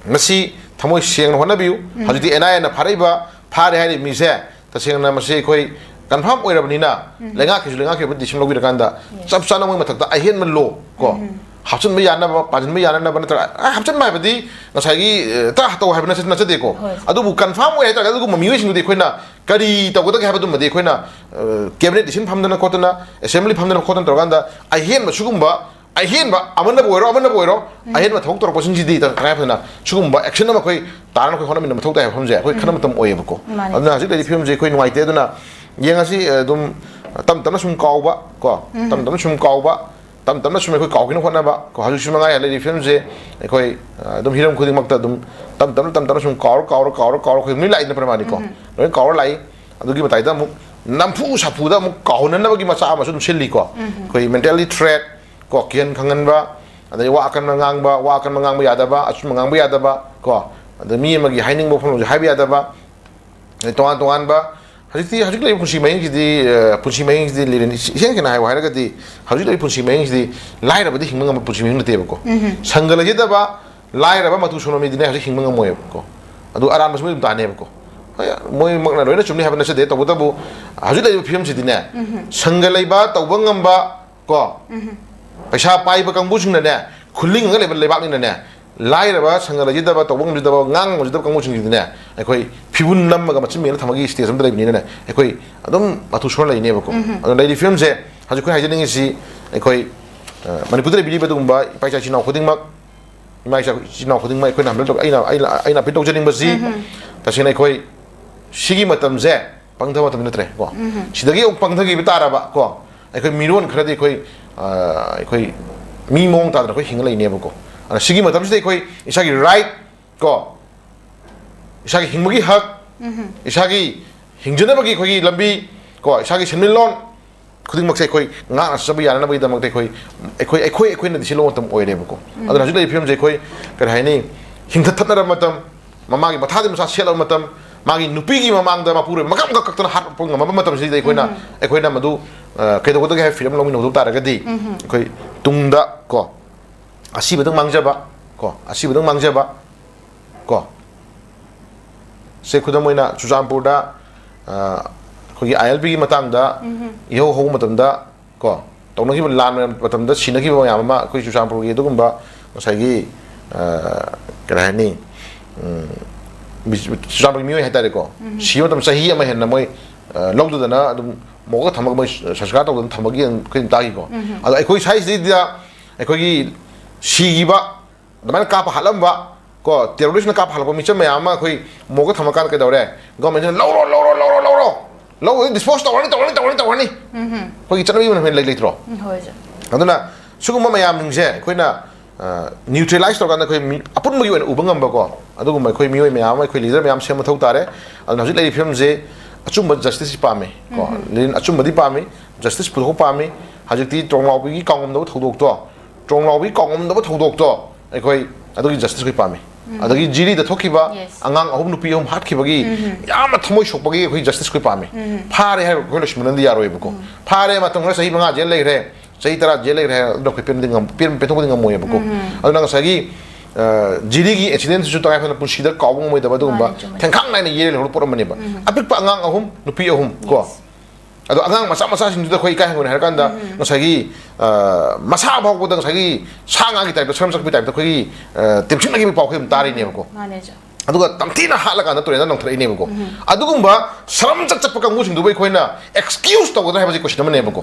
ꯃꯁꯤ ꯊꯃꯣꯏ ꯁꯦꯡꯅ ꯍꯣꯠꯅꯕꯤꯌꯨ꯫ ꯍꯧꯖꯤꯛꯇꯤ ꯑꯦꯟ ꯑꯥꯏ ꯑꯦꯅ ꯐꯥꯔꯛꯏꯕ, ꯐꯥꯔꯦ ꯍꯥꯏꯔꯤꯕ ꯃꯤꯁꯦ ꯇꯁꯦꯡꯅ ꯃꯁꯤ ꯑꯩꯈꯣꯏ ꯀꯟꯐꯥꯔꯝ ꯑꯣꯏꯔꯕꯅꯤꯅ, ꯂꯩꯉꯥꯛꯀꯤꯁꯨ ꯂꯩꯉꯥꯛꯀꯤ ꯑꯣꯏꯕ ꯗꯤꯁꯤꯖꯟ ꯂꯧꯕꯤꯔꯀꯥꯟꯗ, ꯆꯞ ꯆꯥꯅ ꯃꯣꯏ ꯃꯊꯛꯇ ꯑꯍꯦꯟꯕ ꯂꯣ ꯀꯣ, ꯍꯥꯞꯆꯤꯟꯕ ꯌꯥꯅꯕ, ꯄꯥꯟꯁꯤꯟꯕ ꯌꯥꯅꯅꯕ ꯅꯠꯇ꯭ꯔꯒ, ꯑ, ꯍꯥꯞꯆꯤꯟꯕ ꯍꯥꯏꯕꯗꯤ ꯉꯁꯥꯏꯒꯤ, ꯑ, ꯇ ꯇꯧ ꯍꯥꯏꯕ ꯅꯠꯆ-, ꯅꯠꯆꯗꯦꯀꯣ꯫ ꯍꯣꯏ꯫ ꯑꯗꯨꯕꯨ ꯀꯟꯐꯥꯔꯝ ꯑꯣꯏ ꯍꯥꯏꯇꯥꯔꯒꯗꯤ ꯑꯗꯨꯒꯨꯝꯕ ꯃꯤꯑꯣꯏꯁꯤꯡꯗꯨꯗꯤ ꯑꯩꯈꯣꯏꯅ ꯀꯔꯤ ꯇꯧꯒꯗꯒꯦ ꯍꯥꯏꯕꯗꯨꯃꯗꯤ ꯑꯩꯈꯣꯏꯅ, ꯑ, ꯀꯦꯕꯤꯅꯦꯠ ꯗꯤꯁꯤꯖꯟ ꯐꯝꯗꯅ ꯈꯣꯠꯇꯅ, ꯑꯦꯁꯦꯝꯕ꯭ꯂꯤ ꯐꯝꯗꯅ ꯈꯣꯠꯇꯅ ꯇꯧꯔꯀꯥꯟꯗ ꯑꯍꯦꯟꯕ ꯁꯤꯒꯨꯝꯕ ꯑꯍꯦꯟꯕ ꯑꯃꯅꯕꯨ ꯑꯣꯏꯔꯣ, ꯑꯃꯅꯕꯨ ꯑꯣꯏꯔꯣ, ꯑꯍꯦꯟꯕ ꯊꯕꯛ ꯇꯧꯔꯛꯄꯁꯤꯡꯁꯤꯗꯤ ꯇꯉꯥꯏ ꯐꯗꯅ ꯁꯤꯒꯨꯝꯕ action ꯑꯃ ꯑꯩꯈꯣꯏ ꯇꯥꯅ ꯑꯩꯈꯣꯏ ꯍꯣꯠꯅꯃꯤꯟꯅꯕ ꯃꯊꯧ ꯇꯥꯏ ꯍꯥꯏꯕ ꯋꯥꯐꯝꯁꯦ ꯑꯩꯈꯣꯏ ꯈꯟꯅ ꯃꯇꯝ ꯑꯣꯏꯌꯦꯕꯀꯣ꯫ ꯃꯥꯅꯦ꯫ ꯑꯗꯨꯅ ꯍꯧꯖꯤꯛ ꯂꯩꯔꯤꯕ ꯐꯤꯕꯝꯁꯦ ꯑꯩꯈꯣꯏ ꯅꯨꯡꯉꯥꯏꯇꯦ꯫ ꯑꯗꯨꯅ ꯌꯦꯡꯉꯁꯤ, ꯑꯗꯨꯝ ꯇꯞ ꯇꯞꯅ ꯁꯨꯝ ꯀꯥꯎꯕ ꯀꯣ, ꯇꯞ ꯇꯞꯅ ꯁꯨꯝ ꯀꯥꯎꯕ, ꯇꯞ ꯇꯞꯅ ꯁꯨꯝ ꯑꯩꯈꯣꯏ ꯀꯥꯎꯈꯤꯅ ꯍꯣꯠꯅꯕ ꯀꯣ꯫ ꯍꯧꯖꯤꯛꯁꯨ ꯃꯉꯥꯏ ꯂꯩꯔꯤꯕ ꯐꯤꯕꯝꯁꯦ ꯑꯩꯈꯣꯏ, ꯑ, ꯑꯗꯨꯝ ꯍꯤꯔꯝ ꯈꯨꯗꯤꯡꯃꯛꯇ ꯑꯗꯨꯝ ꯇꯞ ꯇꯞꯅ, ꯇꯞ ꯇꯞꯅ ꯁꯨꯝ ꯀꯥꯎꯔ, ꯀꯥꯎꯔ, ꯀꯥꯎꯔ, ꯀꯥꯎꯔ ꯑꯩꯈꯣꯏ ꯂꯣꯏ ꯂꯥꯛꯏꯅ ꯄ꯭ꯔꯃꯥꯅꯤꯀꯣ꯫ ꯂꯣꯏ ꯀꯥꯎꯔ ꯂꯥꯛꯏ꯫ ꯑꯗꯨꯒꯤ ꯃꯇꯥꯏꯗ ꯑꯃꯨꯛ ꯅꯝꯐꯨ ꯁꯥꯐꯨꯗ ꯑꯃꯨꯛ ꯀꯥꯎꯍꯟꯅꯕꯒꯤ ꯃꯆꯥꯛ ꯑꯃꯁꯨ ꯑꯗꯨꯝ ꯁꯤꯜꯂꯤꯀꯣ꯫ ꯑꯩꯈꯣꯏ mentally threat ꯀꯣ, ꯀꯤꯍꯟ ꯈꯪꯍꯟꯕ, ꯑꯗꯩ ꯋꯥ ꯑꯀꯟꯕ ꯉꯥꯡꯕ, ꯋꯥ ꯑꯀꯟꯕ ꯉꯥꯡꯕ ꯌꯥꯗꯕ, ꯑꯆꯨꯝꯕ ꯉꯥꯡꯕ ꯌꯥꯗꯕ ꯀꯣ, ꯑꯗ ꯃꯤ ꯑꯃꯒꯤ ꯍꯥꯏꯅꯤꯡꯕ ꯋꯥꯐꯝꯁꯦ ꯍꯥꯏꯕ ꯌꯥꯗꯕ, ꯑꯗꯩ ꯇꯣꯉꯥꯟ ꯇꯣꯉꯥꯟꯕ ꯍꯧꯖꯤꯛꯇꯤ, ꯍꯧꯖꯤꯛ ꯂꯩꯔꯤꯕ ꯄꯨꯟꯁꯤ ꯃꯍꯤꯡꯁꯤꯗꯤ, ꯑ, ꯄꯨꯟꯁꯤ ꯃꯍꯤꯡꯁꯤꯗꯤ ꯂꯤꯔꯅꯤ꯫ ꯏꯁꯦꯡ ꯁꯦꯡꯅ ꯍꯥꯏꯌꯨ ꯍꯥꯏꯔꯒꯗꯤ, ꯍꯧꯖꯤꯛ ꯂꯩꯔꯤꯕ ꯄꯨꯟꯁꯤ ꯃꯍꯤꯡꯁꯤꯗꯤ ꯂꯥꯏꯔꯕꯗꯤ ꯍꯤꯡꯕ ꯉꯝꯕ ꯄꯨꯟꯁꯤ ꯃꯍꯤꯡ ꯅꯠꯇꯦꯕꯀꯣ꯫ ꯁꯪꯒ ꯂꯩꯖꯗꯕ, ꯂꯥꯏꯔꯕ ꯃꯇꯨ ꯁꯣꯟꯕ ꯃꯤꯗꯤꯅꯦ ꯍꯧꯖꯤꯛ ꯍꯤꯡꯕ ꯉꯝꯃꯣꯏꯕꯀꯣ꯫ ꯑꯗꯨ ꯑꯔꯥꯟꯕꯁꯨ ꯃꯣꯏ ꯑꯗꯨꯝ ꯇꯥꯅꯦꯕꯀꯣ꯫ ꯍꯣꯏ, ꯃꯣꯏꯃꯛꯅ ꯂꯣꯏꯅ ꯆꯨꯝꯅꯤ ꯍꯥꯏꯕ ꯅꯠꯆꯗꯦ, ꯇꯧꯕꯇꯕꯨ ꯍꯧꯖꯤꯛ ꯂꯩꯔꯤꯕ ꯐꯤꯕꯝꯁꯤꯗꯤꯅꯦ, ꯁꯪꯒ ꯂꯩꯕ, ꯇꯧꯕ ꯉꯝꯕ ꯀꯣ, ꯄꯩꯁꯥ ꯄꯥꯏꯕ ꯀꯥꯡꯕꯨꯁꯤꯡꯅꯅꯦ, ꯈꯨꯜꯂꯤꯡꯉꯒ ꯂꯩꯕ ꯂꯩꯕꯥꯛꯅꯤꯅꯅꯦ, ꯂꯥꯏꯔꯕ, ꯁꯪꯒ ꯂꯩꯖꯗꯕ, ꯇꯧꯕ ꯉꯝꯖꯗꯕ, ꯉꯥꯡ ꯉꯝꯖꯗꯕ ꯀꯥꯡꯕꯨꯁꯤꯡꯁꯤꯗꯤꯅꯦ, ꯑꯩꯈꯣꯏ ꯐꯤꯕꯨꯟ ꯅꯝꯃꯒ ꯃꯆꯤꯟ ꯃꯦꯜꯂ ꯊꯝꯕꯒꯤ stage ꯑꯃꯗ ꯂꯩꯕꯅꯤꯅꯅꯦ, ꯑꯩꯈꯣꯏ ꯑꯗꯨꯝ ꯃꯇꯨ ꯁꯣꯟ ꯂꯩꯅꯦꯕꯀꯣ꯫ ꯑꯗꯣ ꯂꯩꯔꯤꯕ ꯐꯤꯕꯝꯁꯦ ꯍꯧꯖꯤꯛ ꯑꯩꯈꯣꯏ ꯍꯥꯏꯖꯅꯤꯡꯉꯤꯁꯤ, ꯑꯩꯈꯣꯏ, ꯑ, ꯃꯅꯤꯄꯨꯔꯗ ꯂꯩꯕꯤꯔꯤꯕ ꯑꯗꯨꯒꯨꯝꯕ ꯏꯄꯥ ꯏꯆꯥ ꯏꯆꯤꯟ ꯏꯅꯥꯎ ꯈꯨꯗꯤꯡꯃꯛ, ꯏꯃꯥ ꯏꯆꯥ ꯏꯆꯤꯟ ꯏꯅꯥꯎ ꯈꯨꯗꯤꯡꯃꯛ ꯑꯩꯈꯣꯏꯅ ꯍꯝꯕꯜ ꯇꯧ-, ꯑꯩꯅ, ꯑꯩꯅ, ꯑꯩꯅ appeal ꯇꯧꯖꯅꯤꯡꯕꯁꯤ, ꯇꯁꯦꯡꯅ ꯑꯩꯈꯣꯏ ꯁꯤꯒꯤ ꯃꯇꯝꯁꯦ ꯄꯪꯊꯕ ꯃꯇꯝ ꯅꯠꯇ꯭ꯔꯦ ꯀꯣ꯫ ꯁꯤꯗꯒꯤ ꯑꯃꯨꯛ ꯄꯪꯊꯈꯤꯕ ꯇꯥꯔꯕ ꯀꯣ, ꯑꯩꯈꯣꯏ ꯃꯤꯔꯣꯟ ꯈꯔꯗꯤ ꯑꯩꯈꯣꯏ, ꯑ, ꯑꯩꯈꯣꯏ ꯃꯤ ꯃꯑꯣꯡ ꯇꯥꯗꯅ ꯑꯩꯈꯣꯏ ꯍꯤꯡꯉ ꯂꯩꯅꯦꯕꯀꯣ꯫ ꯑꯗꯨꯅ ꯁꯤꯒꯤ ꯃꯇꯝꯁꯤꯗ ꯑꯩꯈꯣꯏ ꯏꯁꯥꯒꯤ right ꯀꯣ, ꯏꯁꯥꯒꯤ ꯍꯤꯡꯕꯒꯤ ꯍꯛ, ꯏꯁꯥꯒꯤ ꯍꯤꯡꯖꯅꯕꯒꯤ ꯑꯩꯈꯣꯏꯒꯤ ꯂꯝꯕꯤ ꯀꯣ, ꯏꯁꯥꯒꯤ ꯁꯦꯟꯃꯤꯠꯂꯣꯟ ꯈꯨꯗꯤꯡꯃꯛꯁꯦ ꯑꯩꯈꯣꯏ ꯉꯥꯛꯅ ꯆꯠꯆꯕ ꯌꯥꯅꯅꯕꯒꯤꯗꯃꯛꯇ ꯑꯩꯈꯣꯏ, ꯑꯩꯈꯣꯏ, ꯑꯩꯈꯣꯏ, ꯑꯩꯈꯣꯏꯅꯗꯤ ꯁꯤ ꯂꯧꯕ ꯃꯇꯝ ꯑꯣꯏꯔꯦꯕꯀꯣ꯫ ꯑꯗꯨꯅ ꯍꯧꯖꯤꯛ ꯂꯩꯔꯤꯕ ꯐꯤꯕꯝꯁꯦ ꯑꯩꯈꯣꯏ, ꯀꯔꯤ ꯍꯥꯏꯅꯤ, ꯍꯤꯡꯊꯠ ꯊꯠꯅꯔꯕ ꯃꯇꯝ, ꯃꯃꯥꯒꯤ ꯃꯊꯥꯗꯤ ꯃꯆꯥ ꯁꯦꯠꯂꯕ ꯃꯇꯝ, ꯃꯥꯒꯤ ꯅꯨꯄꯤꯒꯤ ꯃꯃꯥꯡꯗ ꯃꯄꯨꯔꯣꯏꯕ ꯃꯀꯛ ꯃꯀꯛ ꯀꯛꯇꯅ ꯍꯥꯠꯄ ꯉꯝꯃꯕ ꯃꯇꯝꯁꯤꯗ ꯑꯩꯈꯣꯏꯅ, ꯑꯩꯈꯣꯏꯅ ꯃꯗꯨ, ꯑ, ꯀꯩꯗꯧꯒꯗꯒꯦ ꯍꯥꯏꯕ ꯐꯤꯔꯝ ꯂꯧꯃꯤꯟꯅꯍꯧꯗꯕ ꯇꯥꯔꯒꯗꯤ ꯑꯩꯈꯣꯏ ꯇꯨꯡꯗ ꯀꯣ, ꯑꯁꯤꯕꯗꯪ ꯃꯥꯡꯖꯕ ꯀꯣ, ꯑꯁꯤꯕꯗꯪ ꯃꯥꯡꯖꯕ ꯀꯣ꯫ ꯁꯦ ꯈꯨꯗꯝ ꯑꯣꯏꯅ ꯆꯨꯔꯆꯥꯟꯄꯨꯔꯗ, ꯑ, ꯑꯩꯈꯣꯏꯒꯤ ILPꯒꯤ ꯃꯇꯥꯡꯗ ꯏꯍꯧ ꯍꯧꯕ ꯃꯇꯝꯗ ꯀꯣ, ꯇꯧꯅꯈꯤꯕ ꯂꯥꯟ ꯃꯇꯝꯗ ꯁꯤꯅꯈꯤꯕ ꯃꯌꯥꯝ ꯑꯃ ꯑꯩꯈꯣꯏ ꯆꯨꯔꯆꯥꯟꯄꯨꯔꯒꯤ ꯑꯗꯨꯒꯨꯝꯕ ꯉꯁꯥꯏꯒꯤ, ꯑ, ꯀꯔꯤ ꯍꯥꯏꯅꯤ, ꯎꯝ, ꯆꯨꯔꯆꯥꯟꯄꯨꯔꯒꯤ ꯃꯤꯑꯣꯏ ꯍꯥꯏꯇꯥꯔꯦꯀꯣ, ꯁꯤꯕ ꯃꯇꯝ ꯆꯍꯤ ꯑꯃ ꯍꯦꯟꯅ ꯃꯣꯏ, ꯑ, ꯂꯧꯗꯗꯅ ꯑꯗꯨꯝ ꯃꯣꯛꯑꯒ ꯊꯝꯃꯒ ꯃꯣꯏ ꯁꯪꯁꯀꯥꯔ ꯇꯧꯗꯅ ꯊꯝꯕꯒꯤ ꯑꯩꯈꯣꯏ ꯑꯗꯨꯝ ꯇꯥꯈꯤꯀꯣ꯫ ꯑꯗꯣ ꯑꯩꯈꯣꯏ ꯁ꯭ꯋꯥꯏꯁꯤꯗꯩꯗ ꯑꯩꯈꯣꯏꯒꯤ ꯁꯤꯈꯤꯕ, ꯑꯗꯨꯃꯥꯏꯅ ꯀꯥꯞꯄ ꯍꯥꯠꯂꯝꯕ, ꯀꯣ, ꯇꯦꯔꯣꯔꯤꯁꯅ ꯀꯥꯞꯄ ꯍꯥꯠꯂꯛꯄ ꯃꯤꯆꯝ ꯃꯌꯥꯝ ꯑꯃ ꯑꯩꯈꯣꯏ ꯃꯣꯔꯒꯇ ꯊꯝꯃꯀꯥꯟꯗ ꯀꯩꯗꯧꯔꯦ? ꯒꯣꯔꯃꯦꯟꯁꯤꯅ "ꯂꯧꯔꯣ, ꯂꯧꯔꯣ, ꯂꯧꯔꯣ, ꯂꯧꯔꯣ, ꯂꯧꯔꯣ, ꯗꯤꯁꯄꯣꯖ ꯇꯧꯔꯅꯤ, ꯇꯧꯔꯅꯤ, ꯇꯧꯔꯅꯤ, ꯇꯧꯔꯅꯤ"? ꯑꯩꯈꯣꯏꯒꯤ ꯆꯠꯅꯕꯤ ꯑꯃ ꯂꯩ ꯂꯩꯇ꯭ꯔꯣ? ꯎꯝ, ꯍꯣꯏ, ꯁꯥꯔ꯫ ꯑꯗꯨꯅ ꯁꯤꯒꯨꯝꯕ ꯃꯌꯥꯝꯁꯤꯡꯁꯦ ꯑꯩꯈꯣꯏꯅ ꯅ꯭ꯌꯨꯇ꯭ꯔꯦꯂꯥꯏꯁ ꯇꯧꯔꯀꯥꯟꯗ ꯑꯩꯈꯣꯏ ꯃꯤ ꯑꯄꯨꯟꯕꯒꯤ ꯑꯣꯏꯅ ꯎꯕ ꯉꯝꯕꯀꯣ, ꯑꯗꯨꯒꯨꯝꯕ ꯑꯩꯈꯣꯏ ꯃꯤꯑꯣꯏ ꯃꯌꯥꯝ ꯑꯃ, ꯑꯩꯈꯣꯏ ꯂꯤꯗꯔ ꯃꯌꯥꯝ ꯁꯦꯝꯕ ꯃꯊꯧ ꯇꯥꯔꯦ꯫ ꯑꯗꯨꯅ ꯍꯧꯖꯤꯛ ꯂꯩꯔꯤꯕ ꯐꯤꯕꯝꯁꯦ ꯑꯆꯨꯝꯕ ꯖꯁꯇꯤꯁꯁꯤ ꯄꯥꯝꯃꯤ ꯀꯣ꯫ ꯂꯤꯟ ꯑꯆꯨꯝꯕꯗꯤ ꯄꯥꯝꯃꯤ, ꯖꯁꯇꯤꯁ ꯄꯨꯊꯣꯛꯄ ꯄꯥꯝꯃꯤ꯫ ꯍꯧꯖꯤꯛꯇꯤ ꯇ꯭ꯔꯣꯡꯂꯥꯎꯕꯤꯒꯤ ꯀꯥꯎꯉꯝꯗꯕ ꯊꯧꯗꯣꯛꯇꯣ, ꯇ꯭ꯔꯣꯡꯂꯥꯎꯕꯤꯒꯤ ꯀꯥꯎꯉꯝꯗꯕ ꯊꯧꯗꯣꯛꯇꯣ ꯑꯩꯈꯣꯏ ꯑꯗꯨꯒꯤ ꯖꯁꯇꯤꯁ ꯑꯩꯈꯣꯏ ꯄꯥꯝꯃꯤ꯫ ꯑꯗꯒꯤ ꯖꯤꯔꯤꯗ ꯊꯣꯛꯈꯤꯕ Yes. ꯑꯉꯥꯡ ꯑꯍꯨꯝ, ꯅꯨꯄꯤ ꯑꯍꯨꯝ ꯍꯥꯠꯈꯤꯕꯒꯤ ꯌꯥꯝꯅ ꯊꯃꯣꯏ ꯁꯣꯛꯄꯒꯤ ꯑꯩꯈꯣꯏ ꯖꯁꯇꯤꯁ ꯑꯩꯈꯣꯏ ꯄꯥꯝꯃꯤ꯫ ꯐꯥꯔꯦ ꯍꯥꯏꯔꯒ ꯑꯩꯈꯣꯏ ꯂꯣꯏꯁꯤꯟꯕꯅꯗꯤ ꯌꯥꯔꯣꯏꯕꯀꯣ꯫ ꯐꯥꯔꯦ, ꯃꯇꯝ ꯈꯔ, ꯆꯍꯤ ꯃꯉꯥ ꯖꯦꯜ ꯂꯩꯈ꯭ꯔꯦ, ꯆꯍꯤ ꯇꯔꯥ ꯖꯦꯜ ꯂꯩꯈ꯭ꯔꯦ ꯍꯥꯏꯔꯒ ꯑꯗꯨꯅ ꯑꯩꯈꯣꯏ ꯄꯦꯟꯗꯤ ꯉꯝ-, ꯄꯦꯟ-, ꯄꯦꯟꯊꯣꯛꯄꯗꯤ ꯉꯝꯃꯣꯏꯕꯀꯣ꯫ ꯑꯗꯨꯅ ꯉꯁꯥꯏꯒꯤ, ꯑ, ꯖꯤꯔꯤꯒꯤ ꯏꯟꯁꯤꯗꯦꯟꯁꯤꯁꯨ ꯇꯉꯥꯏ ꯐꯗꯅ ꯄꯨꯟꯁꯤꯗ ꯀꯥꯎꯕ ꯉꯝꯃꯣꯏꯗꯕ ꯑꯗꯨꯒꯨꯝꯕ ꯃꯥꯅꯦ, ꯆꯨꯝꯃꯦ꯫ ꯊꯦꯡꯈꯥꯡ ꯅꯥꯏꯅ ꯌꯦꯜꯂ ꯂꯩꯍꯧꯕ ꯄꯣꯠ ꯑꯃꯅꯦꯕ꯫ ꯑꯄꯤꯛꯄ ꯑꯉꯥꯡ ꯑꯍꯨꯝ, ꯅꯨꯄꯤ ꯑꯍꯨꯝ ꯀꯣ꯫ ꯑꯗꯣ ꯑꯉꯥꯡ ꯃꯆꯥ ꯃꯆꯥꯁꯤꯡꯗꯨꯗ ꯑꯩꯈꯣꯏ ꯏꯀꯥꯏ ꯍꯪꯒꯣꯏꯅ ꯍꯥꯏꯔꯀꯥꯟꯗ ꯉꯁꯥꯏꯒꯤ, ꯑ, ꯃꯁꯥ ꯐꯥꯎꯕꯗ ꯉꯁꯥꯏꯒꯤ ꯁꯥ ꯉꯥꯒꯤ ꯇꯥꯏꯞꯇ, ꯁꯔꯝ ꯆꯠꯄꯒꯤ ꯇꯥꯏꯞꯇ ꯑꯩꯈꯣꯏꯒꯤ, ꯑ, ꯇꯦꯝꯁꯤꯟꯅꯈꯤꯕꯒꯤ ꯄꯥꯎ ꯑꯩꯈꯣꯏ ꯑꯗꯨꯝ ꯇꯥꯔꯤꯅꯦꯕꯀꯣ꯫ ꯃꯥꯅꯦ, ꯁꯥꯔ꯫ ꯑꯗꯨꯒ ꯇꯝꯊꯤꯅ ꯍꯥꯠꯂꯀꯥꯟꯗ ꯇꯨꯔꯦꯟꯗ ꯂꯪꯊꯔꯛꯏꯅꯦꯕꯀꯣ꯫ ꯑꯗꯨꯒꯨꯝꯕ ꯁꯔꯝ ꯆꯠ ꯆꯠꯄ ꯀꯥꯡꯕꯨꯁꯤꯡꯗꯨꯕꯨ ꯑꯩꯈꯣꯏꯅ ꯑꯦꯛꯁꯀ꯭ꯌꯨꯁ ꯇꯧꯒꯗ꯭ꯔꯥ ꯍꯥꯏꯕꯁꯤ ꯀꯣꯏꯁꯟ ꯑꯃꯅꯦꯕꯀꯣ꯫